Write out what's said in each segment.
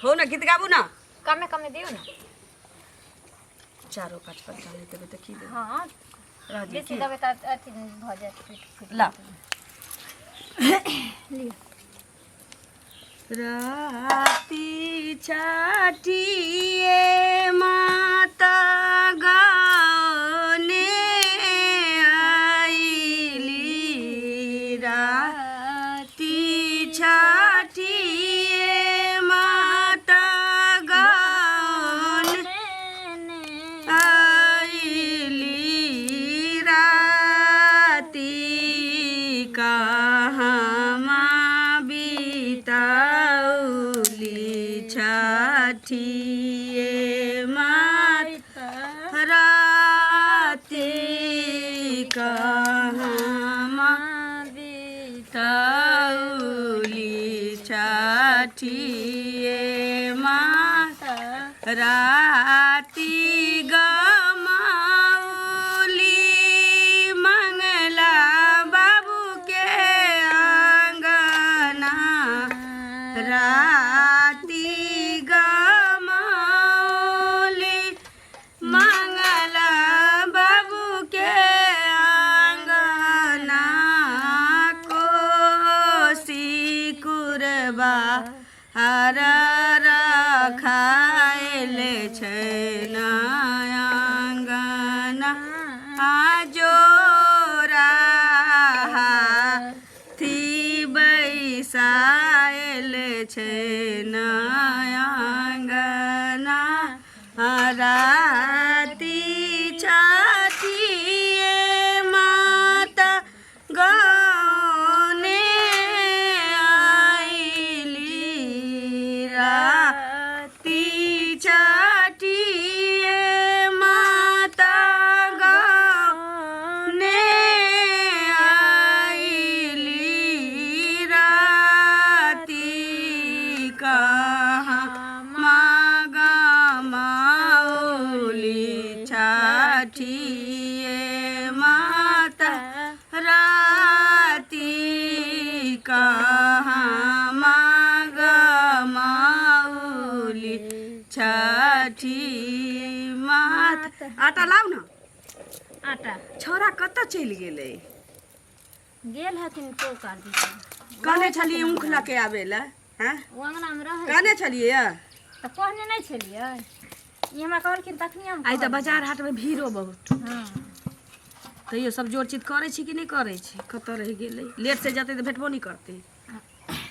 हो ने गीत गाबू ने। कमे कमे दियौ ने। चारो पाँच पत्ता नहि देबै तऽ की देबै? हँ। रह दियौ। बेसी की देबै तऽ अथी भऽ जायत, पेट फूटि। ला। लिअ। राति छठिए माता गाने आइली, राति छठिए माता गाने आइली, राति कहाँ बिताउली छठिए मात, राति कहाँ बिताउली छठिए मात, राति गमाउली मंगला बाबू के आंगना, राति गमाउली मंगला बाबू के आंगना, कोसी कुरबा हर रखायल छै आंगना, जोरा हाथी बैसायल छै आंगना, राति छठिए माता गाने आइली, राति छठिए माता गाने आइली, राति कहाँ मागमाउली छठिए माता, राति कहाँ मागमाउली छठी माता। आटा लाउ ने। आटा। छौड़ा कतऽ चलि गेलै? गेल हथिन चौका दिस। कहने छलियै ऊख लऽ के आबै लए, हैं? ओ अङ्गनामे रहै। कहने छलियै यऽ? तऽ कहने नहि छलियै, ई हमरा कहलखिन तखनी हम। आइ तऽ बाजार हाटमे भीड़ो बहुत। हँ। तैयो सब जोड़ चित करै छी कि नहि करै छी? कतऽ रहि गेलै? लेट से जेतै तऽ भेटबो नहि करतै।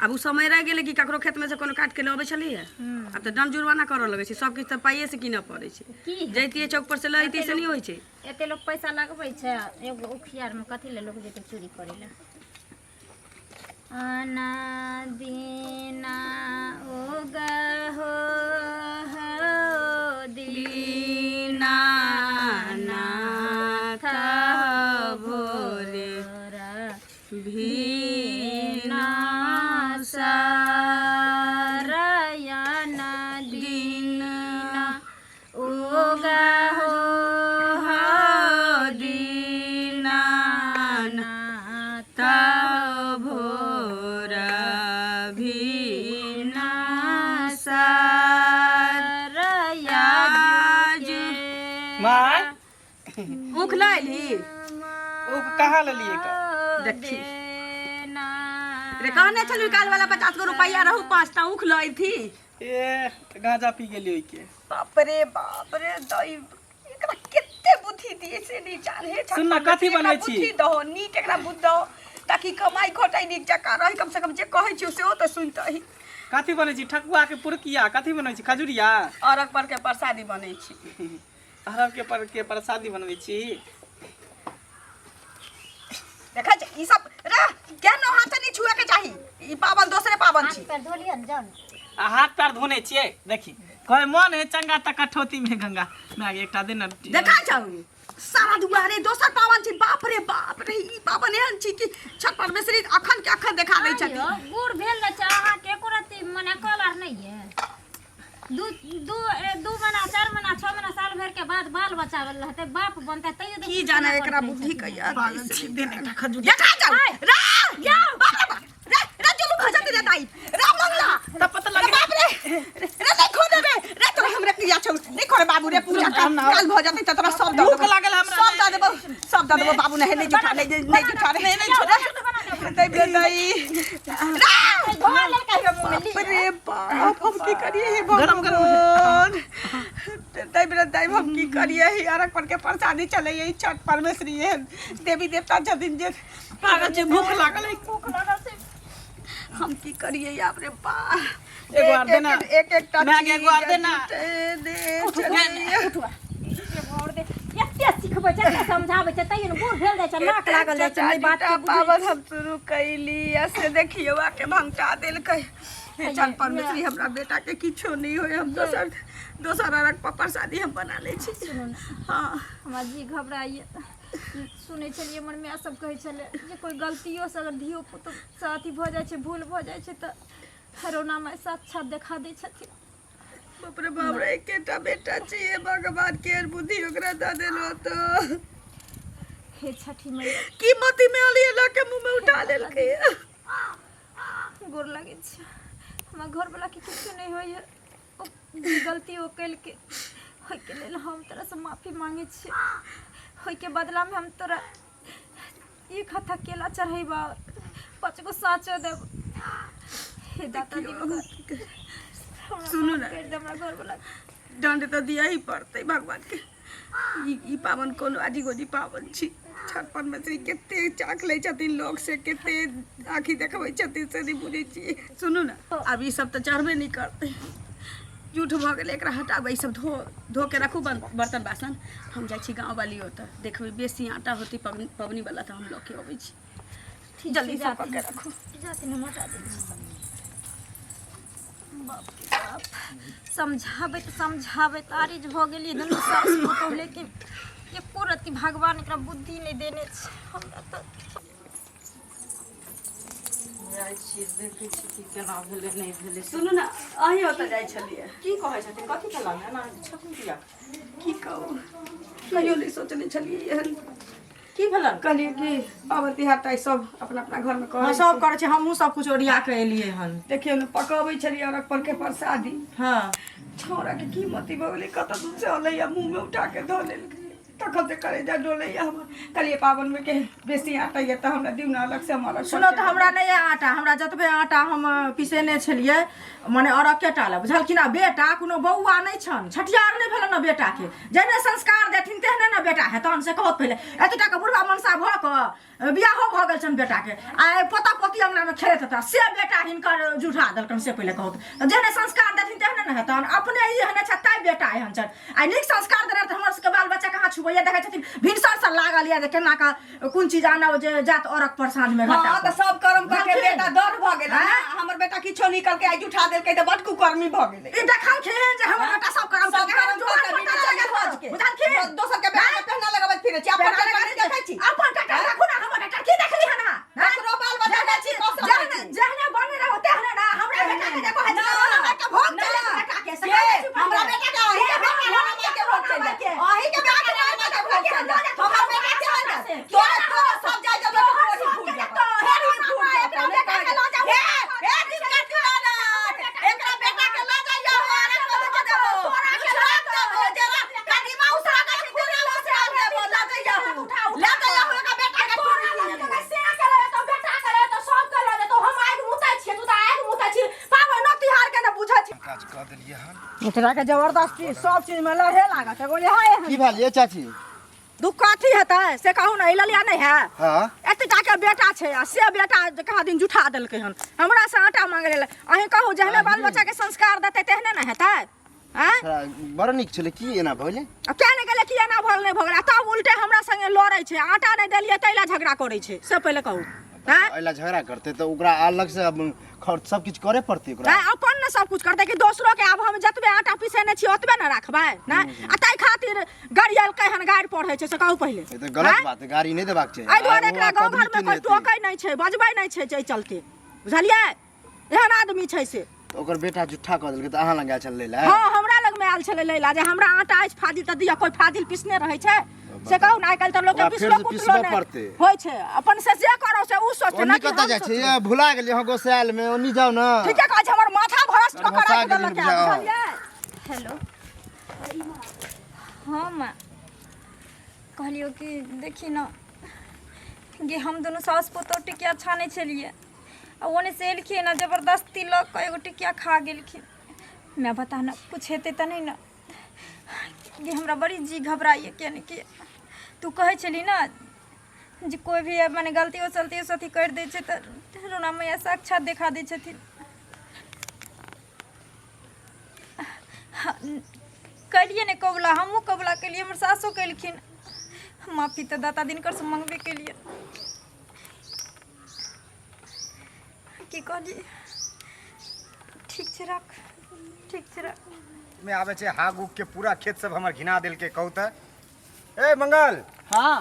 आब ओ समय रहि गेलै कि ककरो खेतमे से कोनो काटि के लऽ अबै छलैए। आब तऽ दण्ड जुर्माना करऽ लगै छै, सब किछु तऽ पाइए से कीनऽ पड़ै छै। की जैतियै चौक पर से लऽ अइतियै, से नहि होइ छै। एते लोक पैसा लगबै छै एगो उखियारमे, कथी लए लोक जेतै चोरी करै लए? अना दिना उगहो हो दीनानाथ भोरे भीना सारयन दिन उगहो हो दीनानाथ भोर भीना सारयाज। माय। ऊख लऽ अयली? ओ कहाँ लेलियै का? देखी रे, कहने छलू काल वाला 50 गो रुपैआ रहू, पाँचटा ऊख लऽ अयथी। ए तऽ गांजा पी गेलियै ओहिके। बाप रे बाप रे, दई एकरा कते बुद्धि दिए से नहीं जाने। सुन ना, कथी बनबै छी? बुद्धि दहो नीक, एकरा बुद्धि दहो ताकि कमाई खटाई नीक जकाँ रही, कम से कम जे कहै छियौ सेहो तऽ सुनतही। कथी बनै छी? ठकुआ के पुरकिया? कथी बनै छी? खजुरिया? अरग पर के प्रसादी बनै छी। अरब के पर के प्रसादी बनबै छी। देखै छै ई सब रे, केहनो हाथ नहीं छुए के चाही, ई पावन दोसरे पावन हाथ छी। पैर धो लिअ ने, जाउ ने। आ हाथ पैर धोने छियै, देखी कहै मन है चंगा त कठौती में गंगा। मैं एकटा दे ने। देखै छौ सारा दुआरे दोसर पावन छी। बाप रे बाप रे, ई पावन एहन छी कि छठ परमेश्वरी अखन के अखन देखा दै छथिन। आइयो बूढ़ भेल रहै छै, अहाँके एको रत्ती मने अकल आर नहि यऽ। दू दू ए, 2 महीना, 4 महीना, 6 महीना, साल भर के बाद बाल बच्चा रहतै, बाप बनतै, तैयो देखियौ की जाने केना एकरा करतै। बुद्धि कहिया। पागल छी, दे ने एकटा खजूर। देखा जाउ रे, बाप रे बाप रे, रे जुलुम भऽ जेतै रे दाइ, रे मंगला। तब पता रे लगे। बाप रे, ना। काल भऽ जेतै तऽ तोरा सब दऽ भूख देबौ। लागल हमरा। सब दऽ देबौ, सब दऽ देबौ बाबू। नहीं, नहीं जुठा, नहीं, नहीं जुठा रे। नहीं, नहीं, छोड़ो। दै रे दै। बाप रे बाप, हम की करिए हे गरम गरम भगवान? दै रे दै, हम की करिए हे? अरग पर के प्रसादी चलै है छठ परमेश्वरी है, देवी देवता छथिन जे। पागल छै, भूख लागल है। भूख लागल छै। हम की करिए यार रे बाप? एगो आर देना। एक एक टा माय के एगो आर देना। दे चलैया। एगो आओर दे। एते सिखबै छै, एते समझाबै छै, तैयो ने बूढ़ भेल जाइ छै, नाक लागल जाइ छै, नहि बात के बुझै। पावन हम शुरू कैली आ से देखियौ आके भंगटा देलकै। हे चल परमेश्वरी, हमरा बेटा के किछो नहीं होय। हम दोसर दोसर अरग पर प्रसादी हम बना लै छी। सुनू ने। हाँ। हमरा जी घबराइए। सुनै छलियै, हमर माय सब कहै छलै जे कोइ गलतियोसँ अगर धियो पुतोसँ अथी भऽ जाइ छै, भूल भऽ जाइ छै, तऽ हरौना माय साक्षात देखा दै छथिन। बाप रे बाप रे, एकेटा बेटा छियै, भगवान के बुद्धि ओकरा दऽ देलो तो। हे छठी मैया। की मती में अलिए लऽ के मुँह में उठा लेलकै। गोर लागै छै। हमरा घरवलाके किछु नहि होइए, ओ जे गलती ओ केलकै ओहिके लेल हम तोरासँ माफी मांगै छियै। ओहिके बदलामे हम तोरा एक हत्था केला चढ़ेबा, 5 गो साँचो देब। हे दाता दिनकर, हमरा सुनू माफ ने। करि दे हमरा घरवला। दंड तऽ दिअ ही पड़तै भगवान के। ई ई पावन कोनो आजी गोजी पावन छी छठ परमेश्वरी। कते चाक लै छथिन लोक, से कते आँखि देखबै छथिन से नहि बुझै छियै। सुनू ने, आब ई सब तऽ चढ़बे नहि करतै, जूठ भऽ गेलै, एकरा हटाबै। ई सब धो धो के राखू बर्तन बासन। हम जाइ छी गाँव वाली ओतऽ, देखबै बेसी आटा होतै पबनी पबनी वाला तऽ हम लऽ के अबै छी। ठीक जल्दी छै, सब कऽ के जाथिन। राखू। जाथिन, हम हटा दै छी सब। बाप रे बाप, समझाबैत समझाबैत आरिज भऽ गेलियै दुनू सास पुतोह, लेकिन एको रत्ती भगवान एकरा बुद्धि नहि देने छै। हमरा तऽ जाइ छी, देखै छी कि केना भेलै, नहि भेलै। सुनू ने, अहीं ओतऽ जाइ छलियै। की कहै छथिन? कथी केला एना छथिन किया? की कहू, कहियो नहि सोचने छलियै एहन। की भेलन? कहलियै कि पाबनि तिहार तऽ सब अपना अपना घरमे हाँ, करै। सब करै छै, हमहूँ सब कुछ ओरिया के एलियै हन। देखियौ ने, पकबै छलियै अरग पर के प्रसादी। छौड़ा के की मती भऽ गेलै, कतऽ दूर से अलै आ मुँहमे उठा के धऽ लेलकै। तखन से करेजा डोलैया हमर। कहलियै पाबनिमे के बेसी आटा यऽ तऽ हमरा दियौ ने अलग से, हम अलग। सुनो तऽ, हमरा नहि यऽ आटा। हमरा जतबे आटा हम पिसेने छलियै, मने अरके टा लए, बुझलखिन? आ बेटा कोनो बौआ नहि छनि, छठियार नहि भेलनि ने बेटाके। जेहने संस्कार देथिन तेहने ने बेटा हेतनि, से कहत पहिले। एतेटा के बुढ़बा मनसा भऽ कऽ बियाहो भऽ गेल छनि बेटाके, आ पोता पोती अङ्गनामे खेलैत हेता, से बेटा हिनकर जुठा देलकनि, से पहिले कहत। जेहने संस्कार देथिन तेहने ने हेतनि। अपने ई एहने छथि तैं बेटा एहन छनि। आ नीक संस्कार देने तऽ हमर सबके बाल बच्चा कहाँ छुबैया? देखै छथिन, भिनसरसँ लागल यऽ जे केना कऽ कोन चीज आनब जे जात औरक पर साँझमे घाटा। हाँ, तऽ सब कर्म करके बुझलखिन? बेटा दर भऽ गेल। आँय? हमर बेटा किछो निकल के आइ जुठा देलकै तऽ बड कुकर्मी भऽ गेलै। ई देखलखिन जे हमर बेटा सब करम सब करके कर्म जुआन कऽ के पता बिना लागल खोज के। बुझलखिन? दोसर के बेटा के पहना लगबैत फिरै छी, अपन पेहना के लगबैत देखै छी। अपन टटा राखू ने, हमर टटा की देखली हन अहाँ? आँय? ककरो बाल बच्चा के छी कऽ सकै जेहने छी। जेहने बने रहो तेहने ना। हमरा बेटा के देखो है, ना, रोना मार के भोग चले ना। बेटा के। के? हमरा बेटा के अहीं के बेटा रोना मार के भोग चलि जाय। अहीं के बेटा के रोना मार के भोग चलि जाय। हमर बेटा के होय ने, तोरा तोरा सब जाय जब तोहर फूट जाय। हे, हे दिनकर तिवारी, एकरा बेटा के लऽ जाइयो, आराम कऽ के देबो। उछराक देबो, जरा कदीमा उसरा के खुरा उसरा देबो, लऽ जइयो। लऽ जइयो एकरा बेटा के तोरा लऽ जेतौ, से के लऽ जेतौ, बेटा के लऽ जेतौ, सब के लऽ जेतौ। हम आगि मुतै छियै, तू तऽ आगि मुतै छी। पाबनि तिहार के ने बुझै छी। काज कऽ देलियै हन। एकरा के जबरदस्ती सब चीज में लड़े लागत। एगो यहाँ एहन की भेल ये चाची? दुख कथी हेतै से कहू ने? ई ललिया नहि है? हाँ। एतेटा के बेटा छै आ से बेटा कहाँ दिन जुठा देलकै हन, हमरा से आटा मांगे लेल। अहीं कहू, जेहने बाल बच्चा के संस्कार देतै तेहने ने हेतै? आँय? थोड़ा बड़ नीक छलै, की एना भऽ गेलै? आ किया नहि गेलै कि एना भऽ नहि भऽ गेलै? आ तब उल्टे हमरा संगे लड़ै छै, आटा नहि देलियै ताहि लए झगड़ा करै छै, से पहिले कहू। आँय? एहि ला झगड़ा करतै तऽ ओकरा अलग से अब खर्च सब किछु करे पड़तै ओकरा। आँय, अपन ने सब कुछ करतै कि दोसरो के? आब हम जतबे आटा पिसेने छी ओतबे ने राखबै ने? आ ताहि खातिर गरियलकै हन, गारि पढ़ै छै, से कहू पहिले। ई तऽ गलत आँय? बात है, गाड़ी नहि देबाक चाही। एहि दुआरे आ एकरा ओ गाँव पब्लिक घरमे के कोइ नहि हेतै। टोकै नहि छै, बजबै नहि छै, एहि चलते, बुझलियै? एहन आदमी छै से। तऽ ओकर बेटा जुट्ठा कऽ देलकै तऽ अहाँ लग आयल छलै लै? हाँ, हमरा लगमे आयल छलै लैला जे हमरा आटा अछि फाजिल तऽ दिअ। कोइ फाजिल पिसने रहै छै, से कहू ने? आइ काल्हि तऽ लोकके ओकरा पिसलो फेरसँ कुटलो पिसबऽ नहि पड़तै। होइ छै। अपन से जे करो से उ सोचतै ओन्नी ना कि कतऽ हम जाइ छै? सोचबै। ए, भुला गेलियै अहाँ गोसायल मे, ओन्नी जाउ ने। ठीके कहै छै, हमर माथा भ्रष्ट कऽ के भसा राखि गेलियै देलक है, बुझाउ। बुझलियै? हेलो। हाँ माँ, कहलियौ कि देखी ने गे, हम दुनू सास पुतोह टिकिया छानै छलियै आ ओने से एलखिन आ जबरदस्ती लऽ कऽ एगो टिकिया खा गेलखिन। माय बता ने, कुछ हेतै तऽ नहि ने? गे हमरा बड़ी जी घबराइए किया ने कि तू कहै छली ने जे कोइ भी मने गलतियो सलतियोसँ अथी करि दै छै तऽ रोना मैया साक्षात देखा दै छथिन। कलियै ने कबुला, हमहूँ कबुला केलियै, हमर सासो केलखिन। माफी तऽ दाता दिनकरसँ मङ्गबे केलियै। की कहलियै? ठीक छै राख, ठीक छै राख। मे आबै छै हाग उग के पूरा खेत सब हमर घिना देलकै। कहू तऽ, ए मंगल। हाँ।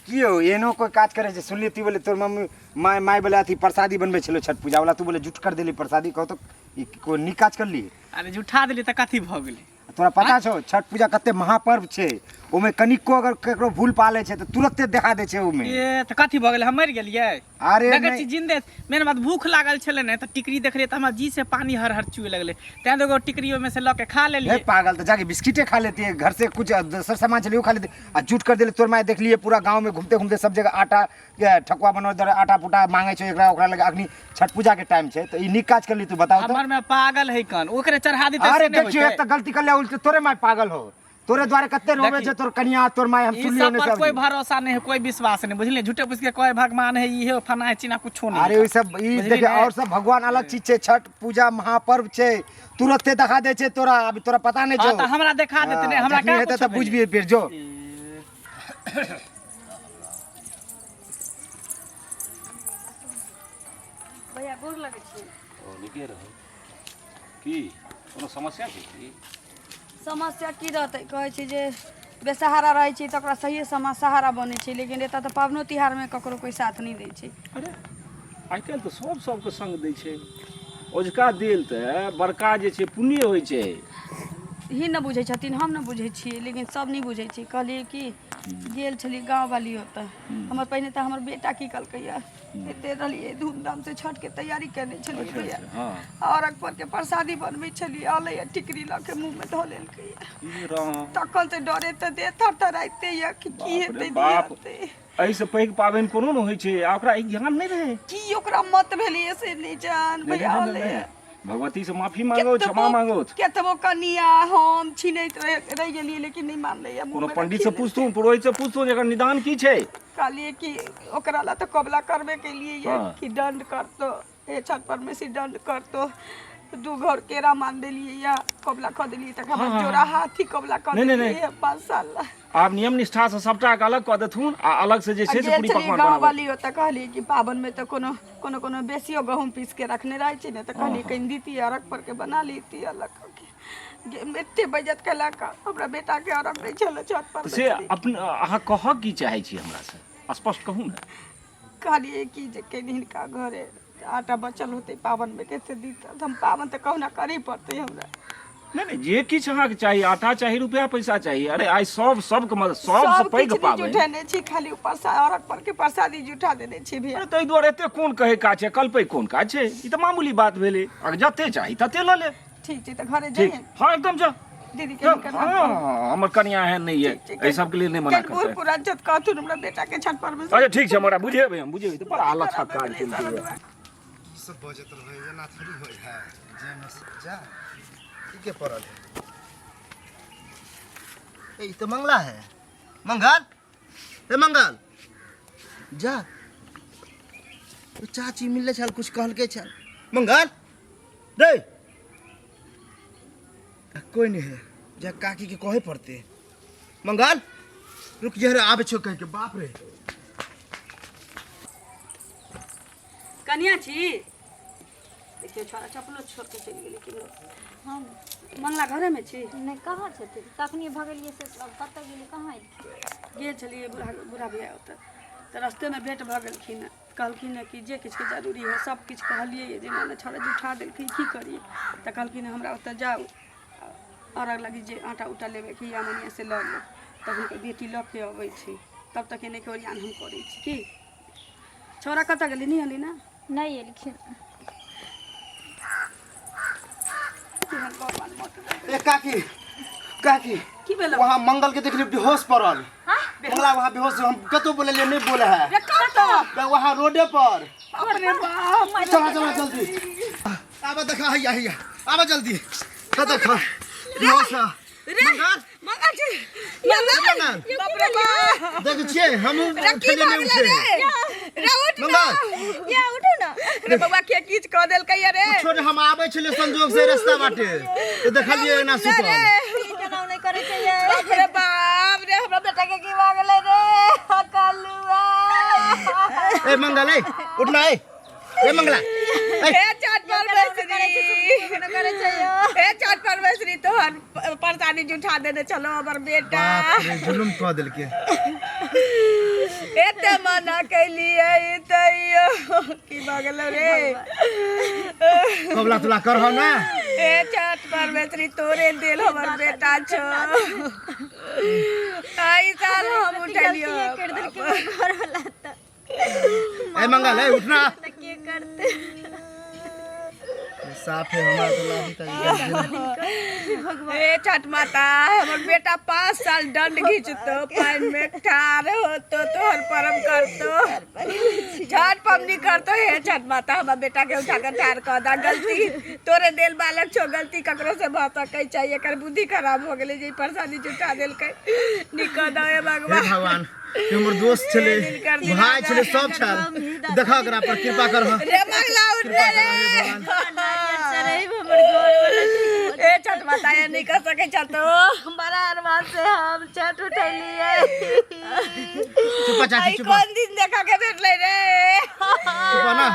की हो, एहनो कोई काज करे छै? सुनलियै तू बोले तोर मम्मी माय माय बोले अथी प्रसादी बनबै छलो छठ पूजा वाला, तू बोले जुट कर देली प्रसादी। कहू तो, ई कोई नीक काज करली? अरे जुठा देली तऽ कथी भऽ गेलै? तोरा पता छौ छठ पूजा कते महापर्व छै? ओमे कनिको अगर केकरो भूल पाले छै तऽ तुरते देखा दै छै ओमे। ए तऽ कथी भऽ गेलै, हम मरि गेलियै? अरे देखै नहि। छी जिन्दे। मेन बात भूख लागल छलै ने, तऽ टिकरी देखलियै तऽ हमरा जी से पानी हर हर चुए लगलै, तैं एगो टिकरी ओहिमे से लऽ के खा हे लेलियै। पागल, तऽ जाके बिस्किटे खा लेती, घर से कुछ दोसर सामान छलै ओ खा लेती, आ जूट कर देले तोर माय। देखलिए पूरा गांव में घूमते घूमते सब जगह आटा के ठकुआ बनबै दुआरे आटा पुटा मांगे छै एकरा ओकरा लगे। अखनी छठ पूजा के टाइम छै, तऽ ई नीक काज करली तू? बताओ तऽ। हमर में पागल है कन, ओकरे चढ़ा देतै अरे से नहि देखियो, होइतै? एक तऽ गलती कर ले, उल्टे तोरे माय पागल हो, तोरे द्वारे कते रोवे देखी। छै तोर कनिया तोर माय, हम ई सुनलियो सब ने पर सब। कोई भरोसा नहीं है, कोई विश्वास नहीं, बुझलिए? झूठे पूछ के कोई भगवान है, ई है फना है चिना, कुछो नहीं। अरे ई सब ई बुझली देखियो ने? और सब भगवान अलग चीज छै, छठ पूजा महापर्व छै, तुरते देखा दै छै तोरा, अभी तोरा पता नहीं हाँ छौ। तऽ हमरा देखा देते ने, हमरा जखनी का हेतै कुछो तऽ बुझबिही फिर जो। भैया, गोर लगै छी। ओ नीके रहू। की कोनो समस्या छै की? समस्या की रहतै, कहै छै जे बेसहारा रहै छै तऽ ओकरा सहिए समा सहारा बनै छै, लेकिन एतऽ तऽ पाबनो तिहारमे ककरो कोइ साथ नहि दै छै। अरे आइ काल्हि तऽ सब सबके संग दै छै। ओझका देल तऽ बड़का जे छै पुण्य होइ छै। ही नहि बुझै छथिन, हम नहि बुझै छियै, लेकिन सब नहि बुझै छै। कहलियै कि गेल छलियै गाँववाली ओतऽ हमर पहिने, तऽ हमर बेटा की कहलकै यऽ, एते रहलियै धूमधामसँ छठके तैयारी केने छलियै भैया, अरघ परके प्रसादी बनबै छलियै, अलै टिकरी लऽ के मुँहमे धऽ लेलकै। ई राम। तखन से डरे तऽ देह थरथराइते यऽ कि की बाप रे हेतै, नहि बाप। हेतै। एहिसँ पैघ पाबनि कोनो नहि होइ छै आ ओकरा ई ज्ञान नहि रहै। की ओकरा मत भेलियै से नहि जान नहि, भैया। नहि, नहि, अलै नहि। भगवती से माफी मांगो, क्षमा मांगो। केतबो कनिया हम छिनैत रहि गेलियै, लेकिन नहि मानलै। कोनो पंडित से पूछतू, पुरोहित से पूछतू, एकर निदान की छै? कहलियै कि ओकरा ला तऽ कबला करबे केलियै ये कि दंड करतो, हे छठ परमेश्वरी दंड करतो। दू घर केरा मान देलियै या कबला कऽ देलियै, तकर बाद जोड़ा हाथी कबला कऽ नहि, नहि, देलियै नहि। 5 साल ला। आब नियम निष्ठा से सबटा के अलग कऽ देथुन आ अलग से जे छै से गेल पूरी छलियै पकवान गाँव बनाबऽ। वाली ओतऽ, कहलियै कि पाबनिमे तऽ कोनो कोनो कोनो बेसियो गहूँम पीस के रखने रहै छै ने, तऽ कहलियै कनि दितियै अरघ पर के बना लितियै अलग कऽ के। एते बेइज्जत केलक हमरा बेटा के, अरघ नहि छलै छत पर। तऽ से अपन अहाँ कहऽ की चाहै छी हमरा से, स्पष्ट कहू ने। कहलियै कि जे कनि हिनका घरे आटा बचल होतै पाबनिमे, कते दितै, हम पाबनि तऽ कहुना करही पड़तै हमरा। नहि नहि, जे किछु अहाँके चाही, आटा चाही, रुपया पैसा चाही, अरे आइ सब सबके मदद, सबसँ सब पैघ किछु नहि पाबनि। जुठेने छी, खाली ऊपर अरघ पर के प्रसादी जुठा देने छी भैया। अरे ताहि दुआरे एते कोन कहै काज छै, कल्पै कोन काज छै? ई तऽ मामूली बात भेलै। अगर जते चाही तते लऽ लेब। ठीक छै, तऽ घरे ठीक। जइए? हाँ, एकदम जा। दीदी के हिनकर नाम हाँ, हमर कनिया एहन नहि यऽ, एहि सबके लेल नहि मना कनि बूढ़ करतै। पुरान छथि, कहथुन हमरा बेटा के छठ पर में। अच्छा ठीक छै, हमरा बुझेबै, हम बुझेबै। तऽ बड़ा अलच्छा काज केलकै। की सब बजैत रहै, एना थोड़ी होइ है। जाहिमे से जा की के पड़ल है। ए ई तऽ मंगला है। मंगल, ए मंगल, जा ओ चाची मिलले छल, कुछ कहलकै छल। मंगल रे, कोई नहीं है, जा काकी के कहे पड़ते। मंगल रुक जा रे, आबे छो कह के। बाप रे। कनिया छी, देखियौ छोरा चप्पलो छोड़ के चलि गेलै। केकरो हम मंगला घरेमे छी? नहि, कहाँ छथिन? तखनी भगलियै से अब कतऽ गेलै, कहाँ एलखिन? गेल छलियै बूढ़ा बूढ़ा भैया ओतऽ, तऽ रस्तेमे भेँट भऽ गेलखिन। कहलखिन कि जे किछुके जरूरी है सब किछु कहलियै जे माने छोड़ा जुठा देलखिन, की करियै? तऽ कहलखिन हमरा ओतऽ जाउ, अरघ लगी जे आटा उटा लेबेके या मनिया से लऽ लेब, तब हुनकर बेटी लऽ के अबै छै, तब तक एने के ओरियान हम करै छी। की छौड़ा कतऽ गेलै? नहि अयलै ने? नहि एलखिन। केहन भगवान मत। ए काकी, काकी। की भेलौ? वहाँ मंगल के देखली बेहोश पड़ल। मंगला वहाँ बेहोश, हम कतौ बोललियै नहीं बोले है। रे कतौ? बे वहाँ रोडे पर। अरे बाप। चला चला जल्दी। आबा देखा हैया हैया। आबा जल्दी। का देखा। बेहोश है। रे मंगल मंगल जी। मंगल। बाप रे बाप। देख छियै हम रे की उठेलियै भऽ नहीं गेलै उठे। रे? रे उठ ना। मंगल या उठू ना। रे बौआ के किछ कऽ देलकै रे? कुछो नहीं, हम आबै छलियै संजोग से रास्ता बाटे तो देखलियै एना सुतल। केना नहि करै छै ये। बाप रे बाप रे, हमरा बेटा के की भऽ गेलै रे? कलुआ। ए मंगल ए उठना ए ए मंगला ए हे छठ परमेश्वरी, करै छै ये। हे छठ परमेश्वरी, तोहर परेशानी जुठा देने छलो हमर बेटा। बाप रे, जुलुम कऽ देलकै। एते मना कैलियै तैयो की भऽ गेलौ रे? कबला तुला करहो ना। हे छठ परमेश्वरी, तोरे दिल हमर बेटा छौ। एहि साल हम उठेलियौ। गलती कर देलकै घर वाला तऽ। ए मंगल ए उठना। तऽ के करतै? साफ है हमरा तो लागी तक। हे छठ माता, हमर बेटा 5 साल दंड घिचतो, पानि में ठाढ़ होतो, तोहर परम करतो, छठ पबनी करतो। हे छठ माता, हमर बेटा के उठा के ठाढ़ कऽ दा। गलती तोरे देल बालक छौ, गलती ककरो से भऽ सकै छै। एकर बुद्धि खराब हो गेलै जे ई परेशानी जुटा देलकै। नीक कऽ दऽ हे हे भगवान। भगवान, ई हमर दोस्त छलै, भाई छलै, सब छल। देखा एकरा पर कृपा करह। रे मंगला उठ रे रे। चढ़ैब हमर घर वाला। ए छठ माता, ये नहीं कर सकै छ तो बड़ा अरमान से हम छठ उठेलियै। चुप चाची आई चुप। कोन दिन देखा के भेटलै रे? चुप ना।